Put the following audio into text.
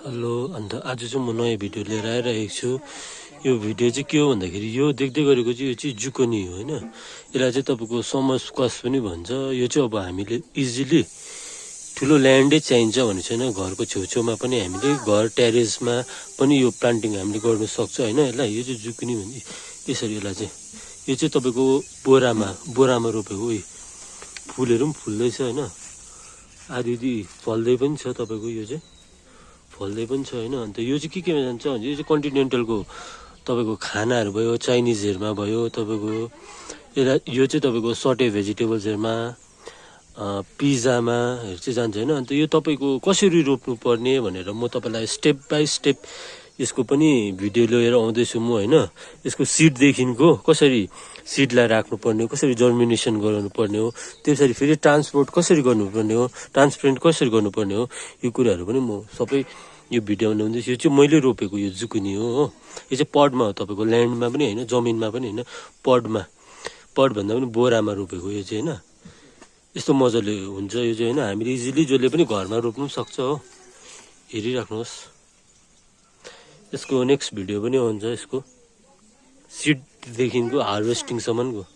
Hello अन्त आज चाहिँ म नयाँ भिडियो लिएर आइरहेको छु। यो भिडियो चाहिँ के हो भन्दाखेरि यो देख्दै गरेको चाहिँ यो चाहिँ जुकोनी हो हैन। यसलाई चाहिँ तपाईको समर स्क्वास पनि भन्छ। यो चाहिँ अब हामीले इजिली ठुलो ल्यान्डै चाहिन्छ भने छैन, घरको छेउछेउमा पनि हामीले घर टेरेसमा पनि यो प्लान्टिङ हामीले गर्न सक्छ हैन। यसलाई यो चाहिँ जुकोनी भन्छ यसरी। यसलाई चाहिँ यो चाहिँ तपाईको बोरामा रोपेको फुलहरू पनि फुल्दैछ हैन। आधी फल्दै पनि छ तपाईको, यो चाहिँ फल्दै पनि छ हैन। अन्त यो चाहिँ केमा जान्छ भने यो चाहिँ कन्टिनेन्टलको तपाईको खानाहरू भयो, चाइनिजहरुमा भयो तपाईको। यो चाहिँ तपाईको सटे भेजिटेबल्सहरुमा, पिज्जामाहरु चाहिँ जान्छ हैन। अन्त यो तपाईको कसरी रोप्नु पर्ने भनेर म तपाईलाई स्टेप बाइ स्टेप यसको पनि भिडियो लिएर आउँदैछु म हैन। यसको सिड देखिनको कसरी सिडलाई राख्नु पर्ने हो, कसरी जर्मिनेसन गराउनु पर्ने हो, त्यसरी फेरि ट्रान्सपोर्ट कसरी गर्नुपर्ने हो, ट्रान्सप्लान्ट कसरी गर्नुपर्ने हो, यो कुराहरू पनि म सबै यो भिडियोमा ल्याउँदैछु। यो चाहिँ मैले रोपेको यो जुकोनी हो। यो चाहिँ पटमा हो, तपाईको ल्यान्डमा पनि हैन, जमिनमा पनि हैन, पटमा, पट भन्दा पनि बोरामा रोपेको यो चाहिँ हैन। यस्तो मजाले हुन्छ यो चाहिँ हैन। हामीले इजिली जसले पनि घरमा रोप्नु सक्छ हो। हेरिराख्नुहोस्, यसको नेक्स्ट भिडियो पनि आउँछ, यसको सिड देखिनको हार्भेस्टिङ सम्मको।